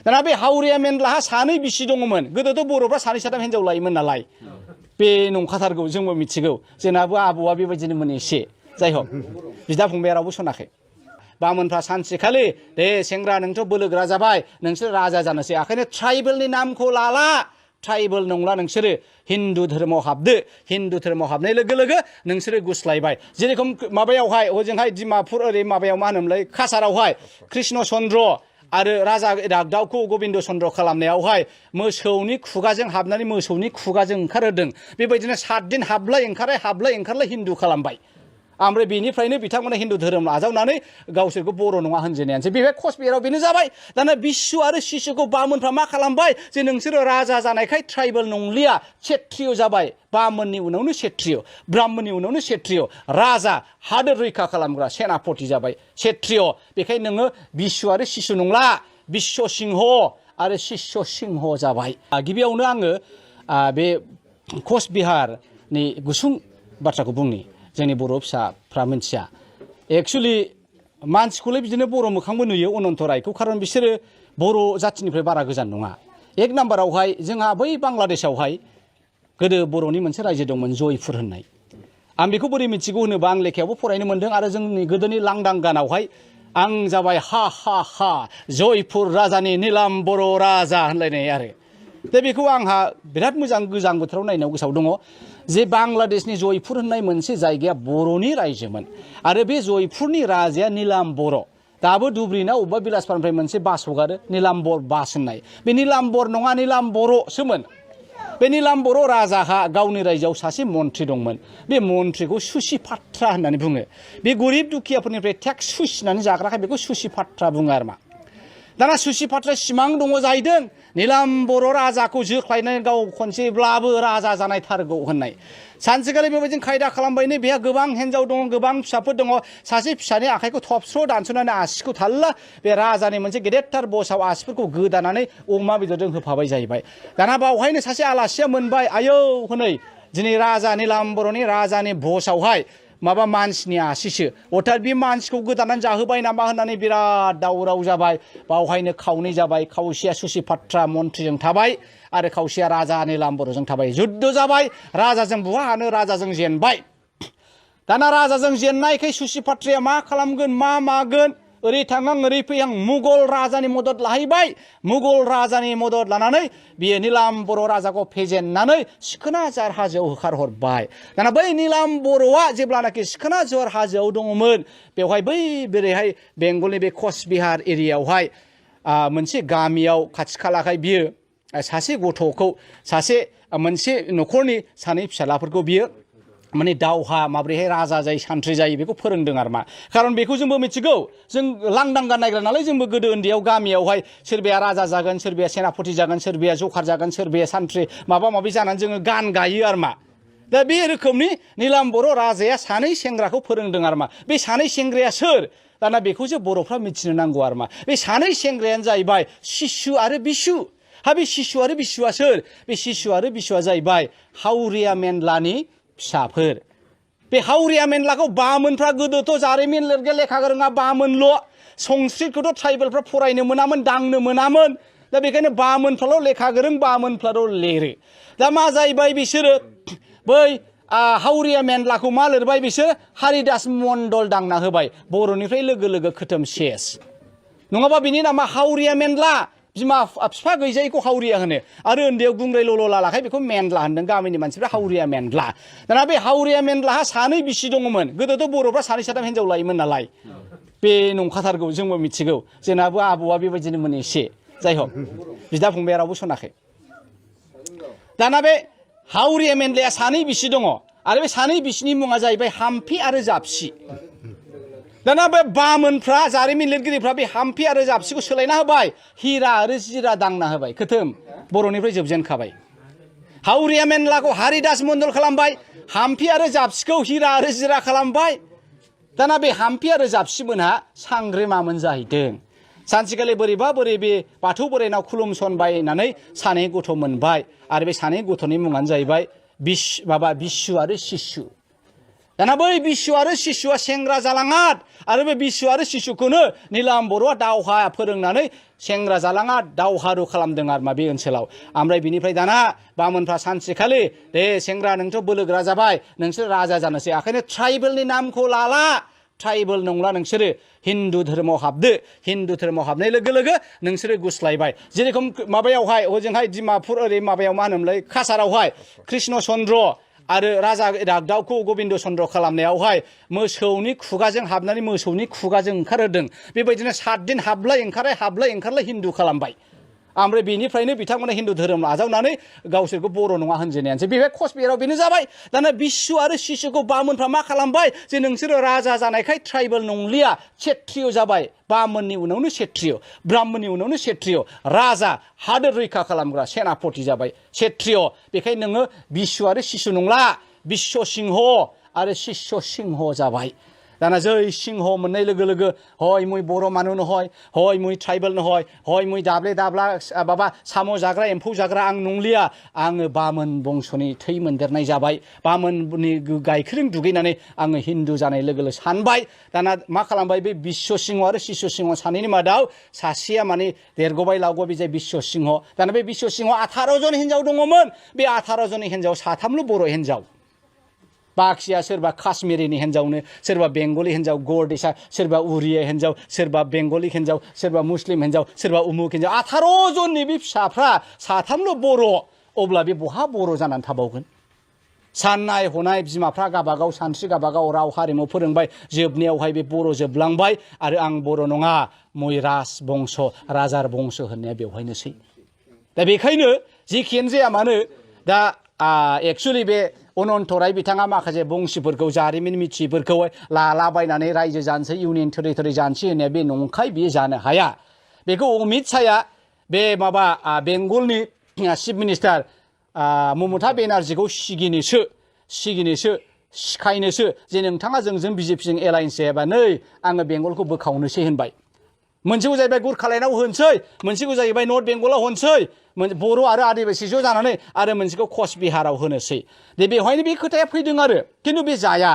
दाना बे हावरिया मेनलाहा सानै बिसि दङमोन गोदोथ' बर'फ्रा सानै साथाम हिनजाव लायोमोन नालाय बे नंखाथारगौ जोंबो मिथिगौ जोंनाबो आबौआ बेबायदिनोमोन एसे जाय हक बिदा फंबाया रावबो सनाखै बामोनफ्रा सानसेखालि दे सेंग्रा नोंथ' बोलोग्रा जाबाय नोंसोर राजा जानोसै ओंखायनो ट्राइबेलनि नामखौ लाला ट्राइबेल नंला नोंसोरो हिन्दु धोरोमाव हाबदो हिन्दु धोरोमाव हाबनाय लोगो लोगो नोंसोरो गुस्लायबाय जेरेखम माबायावहाय हजोंहाय डिमापुर ओरै माबायाव मा होनोमोनलाय काछारावहाय कृष्ण चन्द्र आरो राजा इरागदावखौ गबिन्द चन्द्र खालामनायावहाय मोसौनि खुगाजों हाबनानै मोसौनि खुगाजों ओंखारहोदों बेबायदिनो 7 दिन हाबलाय ओंखारलाय हिन्दु खालामबाय ओमफ्राय बेनिफ्रायनो बिथांमोना हिन्दु धोरोम आजावनानै गावसोरखौ बर' नङा होनजेननायानोसै बेहाय कचबिहाराव बेनो जाबाय दाना बिस्सु आरो शिशुखौ बामोनफ्रा मा खालामबाय जे नोंसोरो राजा जानायखाय ट्राइबेल नंलिया क्षत्रिय जाबाय बामोननि उनावनो क्षत्रिय ब्राह्मणनि उनावनो क्षत्रिय राजा हादोर रैखा खालामग्रा सेनापति जाबाय क्षत्रिय बेखायनो नोङो बिस्सु आरो शिशु नंला बिश्व सिंह आरो शिष्य सिंह जाबाय गिबियावनो आङो बे कचबिहारनि गुसुं बाथ्राखौ बुंनि जोंनि बर' फिसाफ्रा मिथिया एक्चुअलि मानसिखौलाय बिदिनो बर' मोखांबो नुयो अनन्त रायखौ खारन बिसोरो बर' जाथिनिफ्राय बारा गोजान नङा एक नाम्बारावहाय जोंहा बै बांलादेशआवहाय गोदो बर'नि मोनसे रायजो दंमोन जयपुर होननाय आं बेखौ बोरै मिथिगौ होनोबा आं लेखायावबो फरायनो मोन्दों आरो जोंनि गोदोनि लांदां गानावहाय आं जाबाय हा हा हा जयपुर राजानि नीलाम बर' राजा होनलायनाय आरो दा बेखौ आंहा बिराद मोजां गोजां बोथोराव नायनायाव गोसोआव दङ जे बांलादेशनि जयपुर होननाय मोनसे जायगाया बर'नि रायजोमोन आरो बे जयपुरनि राजाया नीलाम बर' दाबो धुब्रिना अबेबा बिलासपारानिफ्राय मोनसे बास हगारो नीलाम्बर बास होननाय बे नीलाम्बर नङा नीलाम बर'सोमोन बे नीलाम बर' राजाहा गावनि रायजोआव सासे मन्थ्रि दंमोन बे मन्थ्रिखौ सुसि फात्रा होननानै बुङो बे गरिब दुखियाफोरनिफ्राय टेक्स सुसिनानै जाग्राखाय बेखौ सुसि फात्रा बुङो आरो मा दाना सुसि फात्रा सिमां दङ जाहैदों नीलाम बर' राजाखौ जोख्लायनानै गाव खनसेब्लाबो राजा जानायथारगौ होननाय सानसेखालि बेबायदिनो खायदा खालामबायनो बेहा गोबां हिन्जाव दङ गोबां फिसाफोर दङ सासे फिसानि आखाइखौ थबस्र' दानस'नानै आसिखौ थाल्ला बे राजानि मोनसे गेदेरथार बसाव आसिफोरखौ गोदानानै अमा बेदरजों होफाबाय जाहैबाय दाना बावहायनो सासे आलासिया मोनबाय आयौ हनै दिनै राजा नीलाम बर'नि राजानि बसावहाय माबा मानसिनि आसिसो अर्थात बे मानसिखौ गोदानानै जाहोबाय नामा होननानै बिराद दावराव जाबाय बावहायनो खावनै जाबाय खावसेया सुसि फात्रा मन्थ्रिजों थाबाय आरो खावसेया राजा नीलाम बर'जों थाबाय जुद्ध जाबाय राजाजों बुहा हानो राजाजों जेनबाय दाना राजाजों जेननायखाय सुसि फात्राया मा खालामगोन मा मागोन ओरै थांहां ओरै फैहां मुगल राजानि मदद लाहैबाय मुगल राजानि मदद लानानै बियो नीलाम बर' राजाखौ फेजेननानै सिखोनाजार हाजोआव होखारहरबाय दाना बै नीलाम बर'आ जेब्लानाखि सिखोनाजार हाजोआव दङमोन बेवहाय बै बोरैहाय बेंगलनि बे कचबिहार एरियायावहाय मोनसे गामियाव खाथि खालाखाय बियो सासे गथ'खौ सासे मोनसे न'खरनि सानै फिसालाफोरखौ बियो माने दावहा माब्रैहाय राजा जायो सान्थ्रि जायो बेखौ फोरोंदों आरो मा खारन बेखौ जोंबो मिथिगौ जों लांदां गान नायग्रा नालाय जोंबो गोदो उन्दैयाव गामियावहाय सोरबाया राजा जागोन सोरबाया सेनापति जागोन सोरबाया जखार जागोन सोरबाया सान्थ्रि माबा माबि जानानै जोङो गान गायो आरो मा दा बे रोखोमनि नीलाम बर' राजाया सानै सेंग्राखौ फोरोंदों आरो मा बे सानै सेंग्राया सोर दाना बेखौसो बर'फ्रा मिथिनो नांगौ आरो मा बे सानै सेंग्रायानो जाहैबाय शिशु आरो बिशु हा बे शिशु आरो बिशुआ सोर बे शिशु आरो बिशुआ जाहैबाय हावरिया मेनलानि फिसाफोर बे हावरिया मेनलाखौ बामोनफ्रा गोदोथ' जारिमिन लिरगे लेखा गोरोङा बामोनल' संस्कृतखौथ' ट्राइबेलफ्रा फरायनो मोनामोन दांनो मोनामोन दा बेखायनो बामोनफ्राल' लेखा गोरों बामोनफ्राल' लिरो दा मा जाहैबाय बिसोरो बै हावरिया मेनलाखौ मा लिरबाय बिसोर हारिदास मण्डल दांना होबाय बर'निफ्राय लोगो लोगो खोथोम सेस नङाबा बिनि नामा हावरिया मेनला बिमा बिफा गैजायैखौ हावरिया होनो आरो उन्दैयाव गुंग्राय ल'ल' लालाखाय बेखौ मेनला होनदों गामिनि मानसिफ्रा हावरिया मेनला दाना बे हावरिया मेनलाहा सानै बिसि दङमोन गोदोथ' बर'फ्रा सानै साथाम हिनजाव लायोमोन नालाय बे नंखाथारगौ जोंबो मिथिगौ जोंनाबो आबौआ बेबायदिनोमोन एसे जाय हक बिदा फंबाया रावबो सनाखै दाना बे हावरिया मेनलाया सानै बिसि दङ आरो बे सानै बिसिनि मुङा जाहैबाय हाम्फि आरो जाबसि दाना बे बामोनफ्रा जारिमिन लिरगिरिफ्रा बे हाम्फि आरो जाबसिखौ सोलायना होबाय हिरा आरो जिरा दांना होबाय खोथोम बर'निफ्राय जोबजेनखाबाय हावरिया मेनलाखौ हारिदास मण्डल खालामबाय हाम्फि आरो जाबसिखौ हिरा आरो जिरा खालामबाय दाना बे हाम्फि आरो जाबसिमोनहा सांग्रेमामोन जाहैदों सानसेखालि बोरैबा बोरै बे बाथौ बोराइनाव खुलुमसनबायनानै सानै गथ' मोनबाय आरो बे सानै गथ'नि मुङानो जाहैबाय बिस्सु आरो शिशु दाना बै बिस्व आरो शिशुआ सेंग्रा जालाङाद आरो बे बिस्व आरो शिशुखौनो नीलाम बर'आ दावहा फोरोंनानै सेंग्रा जालाङाद दावहारु खालामदों आरो मा बे ओनसोलाव ओमफ्राय बिनिफ्राय दाना बामोनफ्रा सानसेखालि दे सेंग्रा नोंथ' बोलोगोरा जाबाय नोंसोर राजा जानोसै ओंखायनो ट्राइबेलनि नामखौ लाला ट्राइबेल नंला नोंसोरो हिन्दु धोरोमाव हाबदो हिन्दु धोरोमाव हाबनाय लोगो लोगो नोंसोरो गुस्लायबाय जेरेखम माबायावहाय ओजोंहाय डिमापुर ओरै माबायाव मा होनोमोनलाय काछारावहाय कृष्ण चन्द्र आरो राजा इरागदावखौ गबिन्द चन्द्र खालामनायावहाय मोसौनि खुगाजों हाबनानै मोसौनि खुगाजों ओंखारहोदों बेबायदिनो 7 दिन हाबलाय ओंखारलाय हिन्दु खालामबाय ओमफ्राय बेनिफ्रायनो बिथांमोना हिन्दु धोरोम आजावनानै गावसोरखौ बर' नङा होनजेननायानोसै बे कचबिहाराव बेनो जाबाय दाना बिस्व आरो शिशुखौ बामोनफ्रा मा खालामबाय जे नोंसोरो राजा जानायखाय ट्राइबेल नंलिया क्षत्रिय जाबाय बामोननि उनावनो क्षत्रिय ब्राह्मणनि उनावनो क्षत्रिय राजा हादोर रैखा खालामग्रा सेनापति जाबाय क्षत्रिय बेखायनो नोङो बिस्व आरो शिशु नंला बिस्व सिंह आरो शिष्य सिंह जाबाय दाना जै सिंह मोननाय लोगो लोगो हय मुई बर' मानुनो हय मुई ट्राइबेल नो हय मुई दाब्ले दाब्ला माबा साम' जाग्रा एम्फौ जाग्रा आं नंलिया आङो बामोन बंस'नि थै मोनदेरनाय जाबाय बामोननि गाइखेरजों दुगैनानै आङो हिन्दु जानाय लोगो लोगो सानबाय दाना मा खालामबाय बे बिस्व सिंह आरो शिशु सिंह सानैनि मादाव सासेया माने देरगबाय लावगबाय बे जाय बिस्व सिंह दाना बे बिस्व सिंह 18 जन हिन्जाव दङमोन बे 18 जन हिन्जाव 3ल' बर' हिन्जाव बाखिया सोरबा काश्मीरिनि हिन्जावनो सोरबा बेंगलि हिन्जाव गरदेसा सोरबा उरिया हिन्जाव सोरबा बेंगलि हिन्जाव सोरबा मुस्लिम हिन्जाव सोरबा उमुक हिन्जाव 18 जननि बे फिसाफ्रा 3ल' बर' अब्ला बे बहा बर' जानानै थाबावगोन साननाय हनाय बिमाफ्रा गाबागाव सानस्रि गाबागाव राव हारिमु फोरोंबाय जोबनायावहाय बे बर' जोबलांबाय आरो आं बर' नङा मै राज बंश राजार बंश होननाया बेवहायनोसै दा बेखायनो जेखियानो जाया मानो दा एक्चुअली बे अनन्तराय बिथाङा माखासे बंसिफोरखौ जारिमिन मिथियैफोरखौ लालाबायनानै रायजो जानोसै इउनियन टेरिटरि जानोसै होननाया बे नंखाय बियो जानो हाया बेखौ अमित शाहया बे माबा बेंगलनि चिफ मिनिस्टार ममता बेनार्जीखौ सिगिनोसो सिखायनोसो जे नोंथाङा जोंजों बिजेपिजों एलायन्स जायाबा नै आङो बेंगलखौ बोखावनोसै होनबाय मोनसेखौ जाहैबाय गुरखालायनाव होनसै मोनसेखौ जाहैबाय नर्थ बेंगलाव होनसै बर' आरो आदिबासि ज' जानानै आरो मोनसेखौ कचबिहाराव होनोसै दे बेवहायनो बे खोथाया फैदों आरो खिन्थु बे जाया